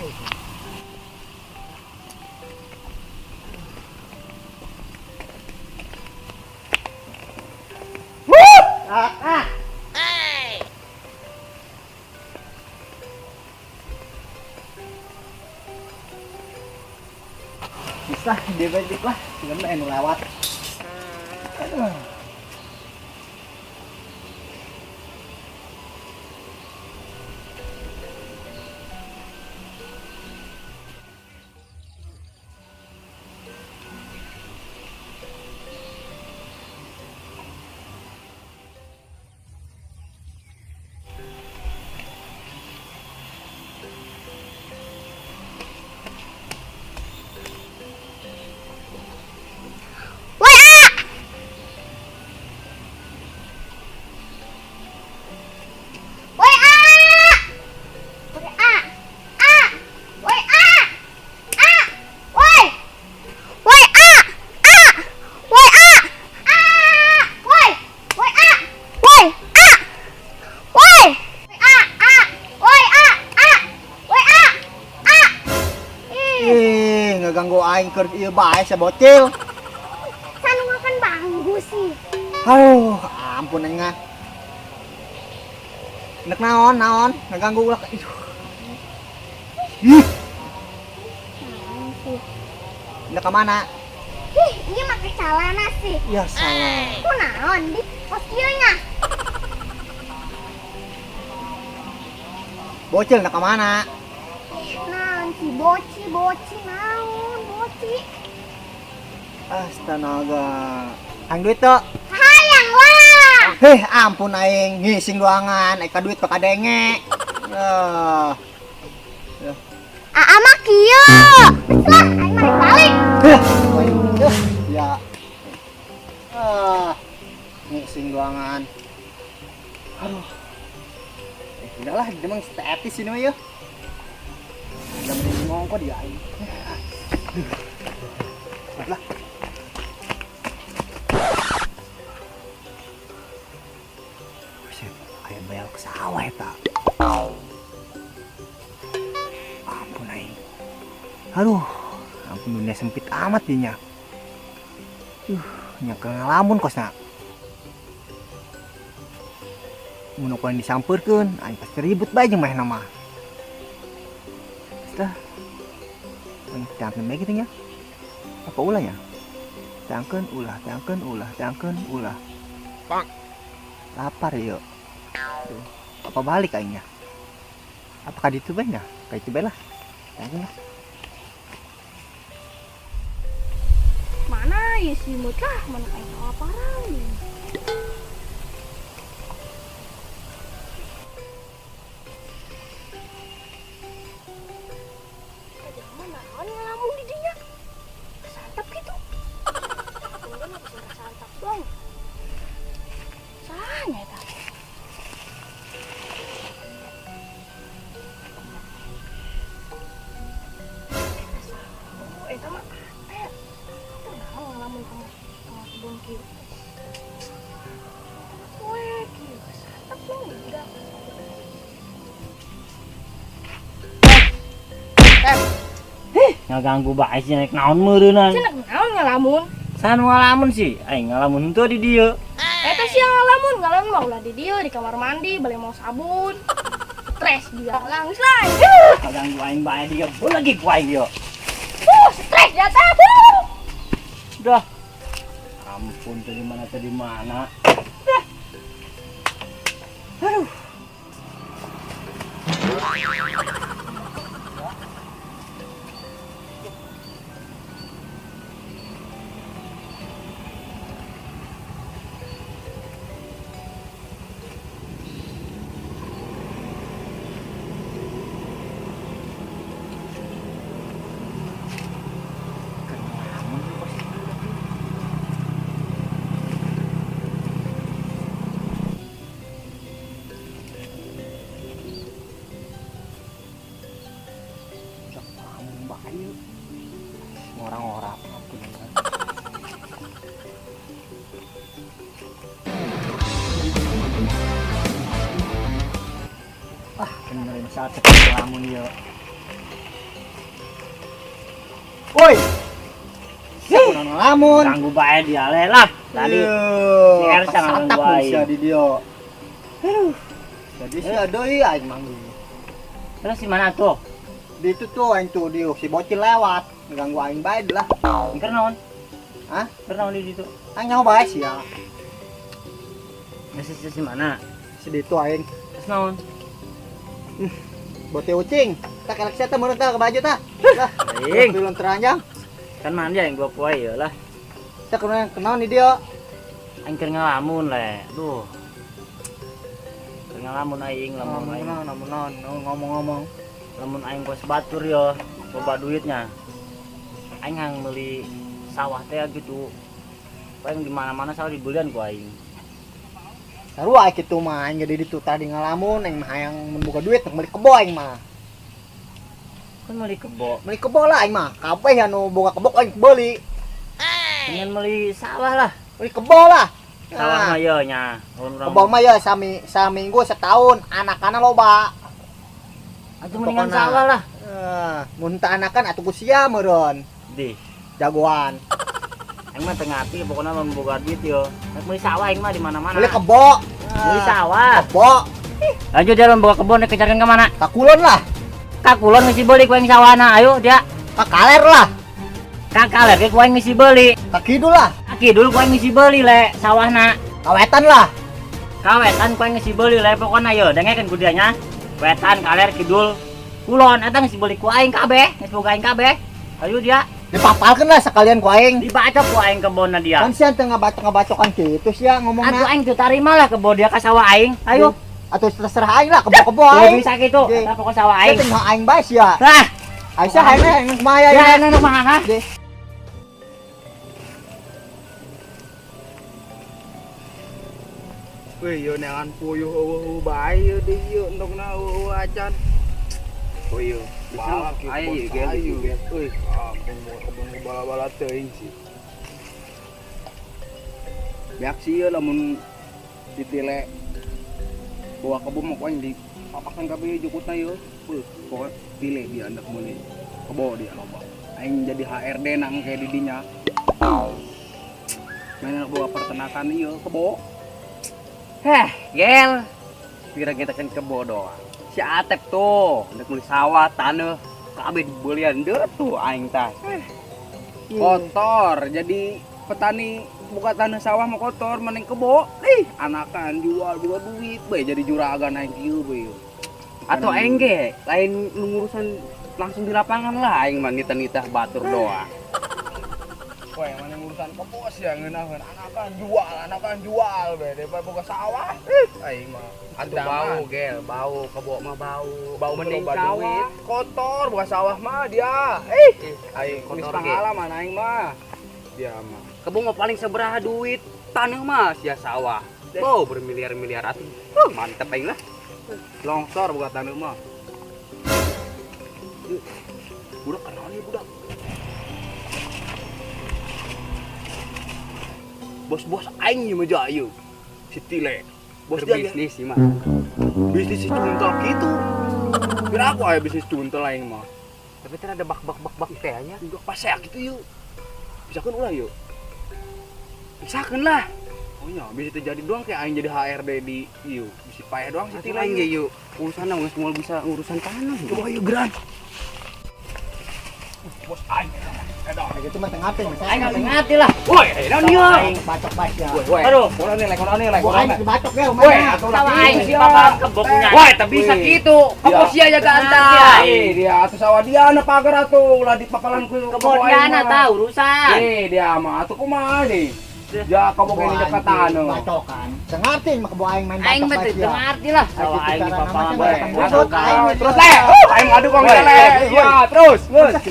Itu. Ah, ah. Bisa dia balik lah, tinggal main lewat. Aduh. Woi, ah! Woi, ah! Woi, ah! Ah! Woi, ah! Ah! Woi! Woi, ah! Ah! Woi, ah! Ah! Woi! Woi, ah! Woi, ah! Woi! Ah, ah! Woi, ah! Ah! Woi, ah! Ah! Ih, Ih, ngeganggu aing keur ieu bae sia bocil. Sanu makan banggu sih. Aduh, ampun aing ah. Nek naon, naon, ngeganggu ulah. Ih. Ih, Naon sih? nek ka mana? Ih, ieu make calana sih. Ya salah. Ku naon di pos kieu nya? Bocil nek ka mana? Naon si boci boci naon boci? Astaga. Aing duit tuh. Hayang lah. Heh, ampun aing ngising doangan, aing ka duit ka kadenge. Ah. Aa mah kieu. Lah, aing mah balik. Heh, aing ya. Ah. Ngising doangan. Aduh. Eh, udahlah, dia emang statis ini mah ya. Udah mending ngongko dia aing. Aduh. Lah. Buset, aya bayar ke sawah eta. Ampun aing. Aduh, ampun dunia sempit amat dinya. Nya ke ngalamun kosna. Mun ku aing disampeurkeun, aing pasti ribut bae jeung manehna mah. Setelah aing tangkeun bae kitu nya. Apa ulah nya? Tangkeun ulah, tangkeun ulah, tangkeun ulah. Bang. Lapar yuk. Tuh, apa balik aingnya? Apakah ditu bae nya? Ka itu bae lah. Tangkeun lah. Mana ya si Mut lah, mana aing kelaparan. Jangan naon ngelamun di dinya. Kesantap gitu. Kemudian aku bisa kesantap dong. Sahanya eta. Oh, eta mah teh. Teu naon ngelamun tengah tengah kebun kieu. Weh, kieu kesantap dong budak. Ngaganggu bae sih naik naon meureunnan. Cenah naon ngelamun? Saha nu ngalamun sih? Aing ngalamun henteu di dieu. Eta sih yang ngelamun, ngelamun mah ulah di dieu di kamar mandi beli mau sabun. Stres dia langsung lah. Ngaganggu aing bae dia lagi ku aing ieu. Stres dia teh. Dah. Ampun tadi mana tadi mana. Dah. Aduh. Orang-orang ampun. Ah, bener ini saat lamun ya. Woi. Siapa ngelamun? Ganggu bae dia le lah. Tadi si Ersa ganggu aing. Di dia. Aduh. Jadi si deui aing manggil. Terus di mana tuh? Di itu tuh aing tuh di si bocil lewat, ganggu aing bae lah. Keur naon? Hah? Keur naon di ditu? Aing nyaho bae sia. Geus si mana? Si ditu aing. Terus naon? Bote ucing. Tak kelek sia teh meureun tah ke baju tah. Lah, aing. Belum teranjang. Kan mandi aing 2 poe ya lah. Sia kenaon di dia? Aing keur ngalamun le. Duh. Keur ngalamun aing lamun aing. Naon ngomong-ngomong. Lamun aing kos batur yo, loba duitnya. Aing hang meuli sawah teh gitu. Aing di mana-mana sawah dibelian ku aing. Sarua kitu mah aing jadi ditu tadi ngalamun aing mah hayang mun boga duit meuli kebo aing mah. Kan meuli kebo. Meuli kebo lah aing mah. Kabeh anu boga kebo aing beuli. Pengen meuli sawah lah. Meuli kebo lah. Sawah mah ye nya. Kebo mah ye saminggu setahun anakanna loba. Atuh mendingan sawah lah. Mun teu anakan atuh ku sia meureun. Di jagoan. Aing mah teu ngarti pokona mun boga duit yo. Rek meuli sawah aing mah di mana-mana. Meuli kebo. Meuli sawah. Kebo. Lanjut dia boga kebon rek kejarkeun ka mana? Ka kulon lah. Ka kulon geus dibeli ku aing sawahna. Ayo dia. Ka kaler lah. Ka kaler ge ku aing geus dibeli. Ka kidul lah. Ka kidul ku aing geus dibeli le sawahna. Ka wetan lah. Ka wetan ku aing geus dibeli le pokona yo dengekeun ku dia nya. Wetan kaler kidul kulon eta geus dibeli ku aing kabeh, geus boga aing kabeh. Ayo dia. Dipapalkeun lah sekalian ku aing. Dibacok ku aing kebonna dia. Kan sia teu ngabacok-ngabacokan kitu sia ngomongna. Atuh aing teu tarima lah kebo dia ka sawah aing. Ayo. Atuh terserah aing lah kebo-kebo aing. Bisa kitu, eta pokok sawah aing. Teu aing bae sia. Lah. Aisyah aing kumaha ya. Ya aing kumaha ha? Wih, yo neangan puyuh eueuh bae ieu deui ieu entongna eueuh acan. Oh iya, bisa aya ieu gel ieu. Euy, ampun kebun bala-bala teuing sih. Beak sih ieu lamun ditile bawa kebo mah ku aing dipapakan kabeh jukutna ieu. Beuh, pokoke tile dia andak meuli kebo dia loba. Aing jadi HRD nang kayak di dinya. Main bawa peternakan ieu kebo. Heh, gel. Kira kita kan kebo doang. Si Atep tuh, hendak beli sawah, tanah, kabeh dibelian deh tuh aing tah. Kotor, jadi petani buka tanah sawah mah kotor, mending kebo. Ih, anakan jual buka duit bae jadi juragan aing kieu bae. Atau aing ge lain ngurusan langsung di lapangan lah aing mah nitah-nitah batur doang. Wah, yang mana urusan kebo sih yang ngeunaheun anakan jual bae daripada boga sawah. Aing mah. Atuh bau gel, bau kebo mah bau. Bau mending sawah. Duit. Kotor boga sawah mah dia. Aing kotor ge. Pengalaman aing mah. Dia mah. Kebo mah paling sabaraha duit, tanah mah sia sawah. Bau bermiliar-miliar atuh. Mantep aing lah. Longsor boga tanah mah. Budak kenal ieu budak. Bos-bos aing ieu mah ieu. Si Tile. Bos dia bisnis sih mah. Bisnis si cuntel kitu. Kira aku aya bisnis cuntel aing mah. Tapi teh ada bak-bak-bak-bak teh nya. Enggak paseak kitu ieu. Bisakeun ulah ieu. Bisakeun lah. Oh nya, bisa terjadi doang kayak aing jadi HRD di ieu. Bisi payah doang si Tile aing ge ieu. Urusanna geus moal bisa urusan tanah. Coba ieu geran. Bos aing. Gitu mah teu ngarti mah. Aing teu ngarti lah. Woi, naon ieu? Bacok bae sia. Woi, aduh. Kono nih, kono nih, kono. Aing dibacok ge Woi, atuh sawah aing dipapalan kebo punya. Woi, teu bisa kitu. Kebo sia jaga antar. Dia atuh sawah dia na pagar atuh ulah dipapalan ku kebo dia na tah urusan. Eh, dia mah atuh kumaha sih? Ya kebo gini dekat tanah. Bacokan. Teu ngarti mah kebo aing main Aing mah bacok teu ngarti lah. Sawah aing dipapalan. Terus le, aing ngadu kong le. Iya, terus.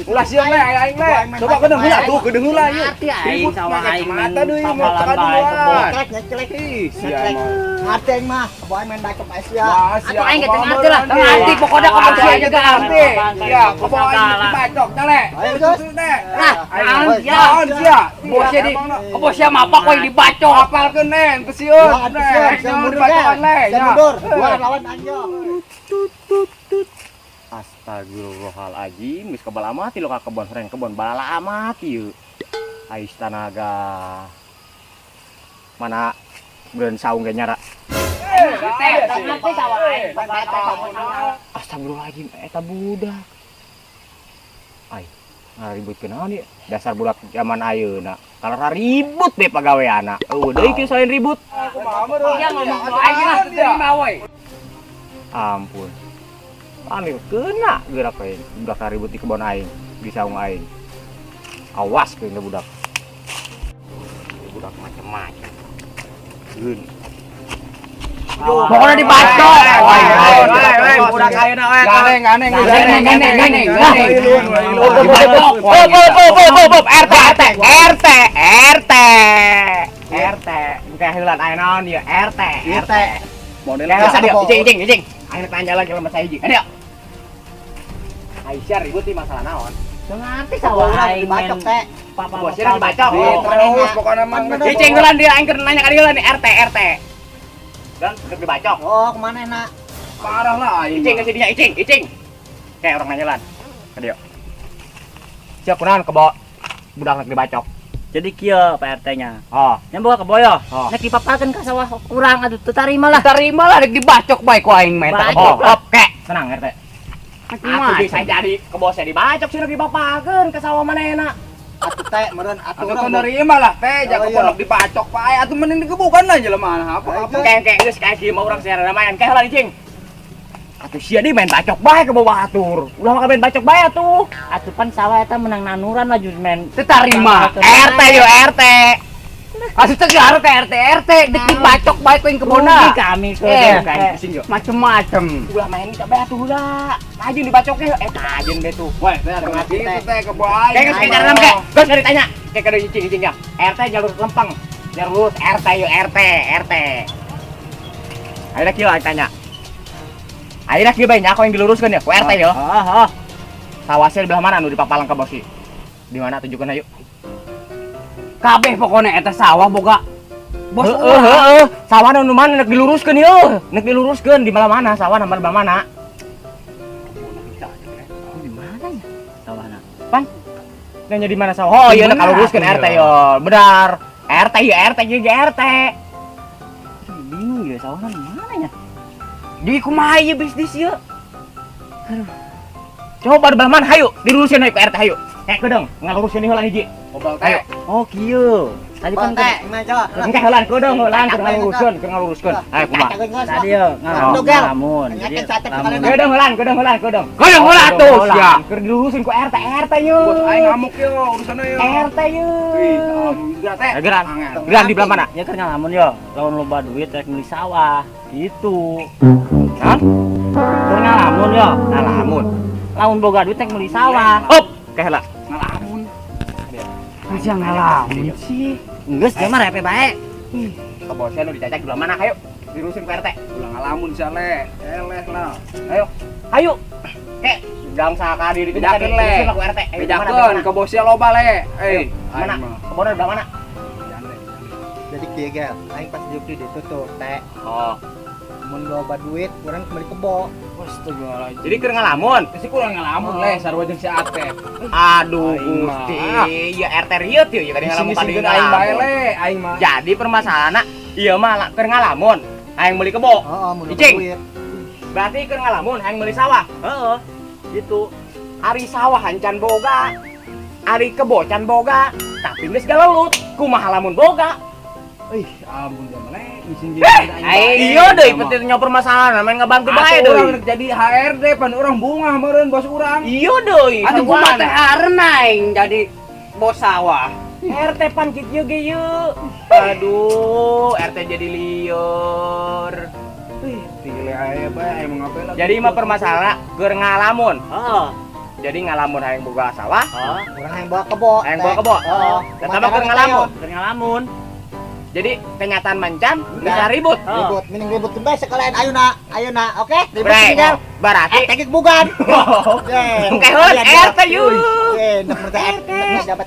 Ulah sieun le aing le. Coba kedeung heula tuh, kedeung heula ieu. Ngarti aing sawah aing mata deui papalan bae kebo. Nyeklek. Ih, sia mah. Ngarti aing mah, kebo aing main bacok bae sia. Atuh aing ge teu ngarti lah. Teu ngarti pokona kebo sia jaga ngarti. Iya, kebo aing dibacok teh le. Lah, naon sia? Naon sia? Kebo sia di kebo sia mapa kok yang dibacok. Apalkeun nen, teu sieun. Mundur, mundur. Gua lawan anjo. Astagfirullahaladzim, geus kebal amat lo ka kebon horeng kebon balala amat ieu. Ais tanaga. Mana beureun saung ge nyara. Astagfirullahaladzim, eta budak. Ai, ngaributkeun naon ieu? Dasar budak zaman ayeuna. Kalau ribut deh pagaweana. Eueuh deui kieu selain ribut. Iya ngomong aing lah terima we. Ampun. Ambil kena gerak aing. Budak ribut di kebon aing, di saung aing. Awas ke budak. Budak macem-macem. Geun. Pokoknya dibacok. Budak ayeuna we. Ganeng, ganeng, Ganeng, ganeng, ganeng, ganeng. ganeng. Up, up, up, up, up, up, RT, RT, RT, RT, RT. Engke heula aya naon ieu? RT, RT. Model Kayak dia, icing, icing, icing. Ayo tanya lagi sama saya hiji. Ayo. Aisyah ribut di masalah naon? Teu ngarti sawah aing Dibacok teh. Papa Bosnya dibacok. Terus pokoknya mah. Icing heula dia aing keur nanya ka dia nih RT, RT. Dan keur dibacok. Oh, kemana enak? Parah lah aing. Icing ke sini icing, icing. Kayak orang nanya lan. Ka dia. Siap kunaon kebo budak rek dibacok. Jadi kieu Pak RT-nya. Oh, Nya boga kebo yo. Oh. Nek dipapakeun ka sawah urang atuh teu tarima lah. Terima lah rek dibacok bae ku aing mah eta. Oh, oke. Tenang RT. Macem-macem. Aku bisa jadi kebo saya dibacok sih rek dipapakeun ke sawah manehna. Atuh teh meureun atuh Atuh nerima lah teh, Oh, jaga iya. pondok dibacok bae atuh mending digebukan lah jelema apa apa. Kayak kayak geus kayak kieu mah urang secara main kayak heula icing. Atuh sia di main bacok bae ke bawah atur. Ulah mah main bacok bae atuh. Atuh pan sawah eta menang nanuran lah jus men. Teu tarima. RT yo RT. Asup teh RT RT RT dek dibacok bae ku aing kebonna. Rugi kami ke. Kayak pusing yo. Macem-macem. Ulah main kita bae atuh heula. Tajin dibacoknya tajin bae tuh. Weh, teh gitu teh kebo aing. Kayak geus kejar enam kek. Geus dari tanya. Kayak kada icing-icing ya. RT jalur lempeng. Jalur lurus RT yo RT RT. Ayo kieu aing tanya. Ayo kieu bae nya aku yang diluruskeun ya ku RT yo. Heeh, heeh. Sawasnya di belah mana nu dipapalang ka bosi? Di mana tunjukkeun ayo. Kabeh pokoknya eta sawah boga bos Heeh, urang. heeh. Sawah nu mana nek diluruskeun yeuh. Nek diluruskeun di belah mana sawah nambah belah mana? Di mana ya sawahna? Pan. Nanya di mana sawah? Oh iya nek kaluruskeun RT yo. Benar. RT yo RT yo RT. Bingung ya sawahna di mana ya? Di kumaha ieu bisnis ieu? Aduh. Coba di belah mana hayu diluruskeun hayu ke RT hayu. Kayak kedeung ngaluruskeun heula hiji. Obal Ayo. teh. Oh kieu. Tadi kan Teh, mah coba. Engke heulaan kedeung heulaan keur ngaluruskeun, keur ngaluruskeun. Ayo kumaha? Tadi yo ngalamun. Jadi lamun. Kedeung heulaan, kedeung heulaan, kedeung. Kedeung heula atuh sia. Keur dilurusin ku RT, RT yeuh. Bos aing ngamuk yo urusanna yo. RT yeuh. Ih, gerak teh. Geran. Geran di belah mana? Ya keur ngalamun yo, lamun loba duit rek meuli sawah gitu. Hah? Keur ngalamun yo, Ngalamun. Lamun boga duit rek meuli sawah. Hop, kayak heula. Ngalamun. Aja ngalamun sih. Geus dia mah repe bae. Kebosnya nu dicacak di belah mana? Hayu, dilurusin ku RT. Ulah ngalamun sia le. Eleh lah. Ayo. Hayu. Kek, gang sakadi di Bejakeun le. dilurusin lah ku RT. Ayo, di mana, di Bejakeun mana? kebosnya loba le. Eh, Mana? Kebonnya di belah mana? Jadi kieu gel, aing pas diuk di ditu tuh teh. Oh. Mun loba duit urang meuli kebo. Astagfirullahaladzim. Jadi keur ngalamun. Pasti kurang ngalamun le sarua jeung si Atep. Aduh Aing mah. Gusti, ya RT rieu teu ya tadi ngalamun tadi Ngising-ngisingkeun aing bae ngalamun. le, aing mah. Jadi permasalahanna ieu mah keur ngalamun, aing meuli kebo. Heeh, mun loba Icing. duit. Berarti keur ngalamun aing meuli sawah. Heeh. Gitu. Ari sawah can boga. Ari kebo can boga, tapi geus galelut. Kumaha lamun boga? Ih, ampun dia mah le, ngising-ngisingkeun aing bae. Iya deui penting nyoper masalah, main ngebantu bae Atuh urang deui. rek jadi HRD pan urang bungah meureun bos urang. Iya deui. Atuh kumaha teh areun aing jadi bos sawah. RT pan kieu ge yeuh. Aduh, RT jadi lieur. Ih, tile aya bae aing mah ngapain lagi. Jadi mah permasalahan keur ngalamun. Heeh. Jadi ngalamun hayang boga sawah, Heeh. Urang hayang bawa kebo. hayang boga kebo. Heeh. Dan tambah keur ngalamun. Keur ngalamun. Jadi kenyataan mancam bisa ribut. Ribut, mending ribut bae sekalian ayo na, ayo na, oke? Ribut Brek. tinggal. Berarti RT ge bukan. Oke, heun RT yeuh. Dapat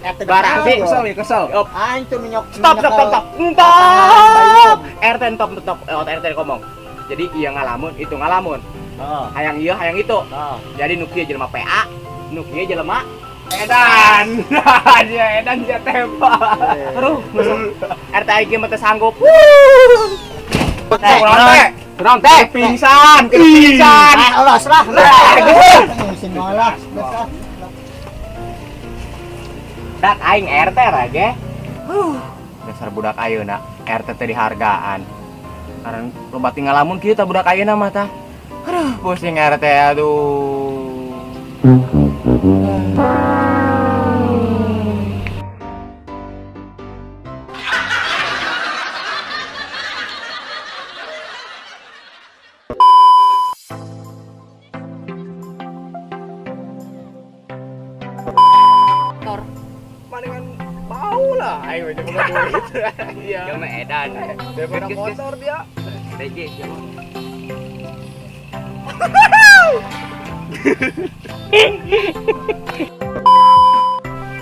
RT. Berarti kesel ya, kesel. Aing tuh minyok. Stop stop stop stop. Stop. RT stop stop. Oh, RT ngomong. Jadi iya ngalamun, itu ngalamun. Heeh. Hayang ieu, hayang itu. Heeh. Jadi nu kieu jelema PA, nu kieu jelema Edan. Dia edan dia tembak. Aduh, RT aing mah teu sanggup. Teh, Kunaon teh? Kunaon teh? Pingsan, pingsan. Ah, Allah serah. Sing ngolah. Dak aing RT rage. Dasar budak ayeuna RT teh dihargaan. Karena loba tinggal lamun kieu tah budak ayeuna mah tah. Aduh, pusing RT aduh. Palingan bau lah aing mah boga duit. Iya. Dia mah edan. Daripada motor dia. DG dia mah.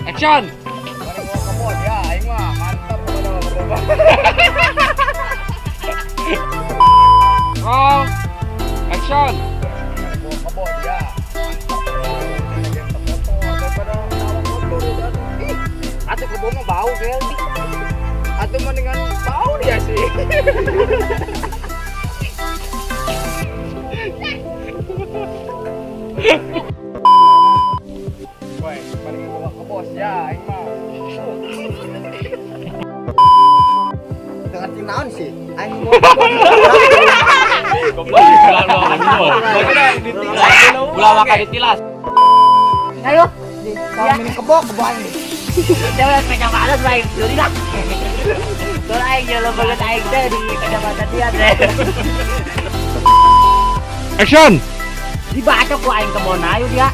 Action. Paling mau kebon ya aing mah mantap pokoknya mah berdoa. Roll. Action. Mau kebon ya. Mantap. Motor daripada motor ya. Ih, Atuh kebo mah bau gel. atau mendingan bau dia sih. Woi, paling bawa ke bos ya, aing mah. Teu ngerti naon sih. Aing Ulah waka ditilas. Ayo. Kalau minum kebo, kebo aing. Jangan kacamata aing juri lah. Soalnya aing jalan banget aing teh di kacamata dia teh. Action. Dibacok ku aing kebon ayo dia.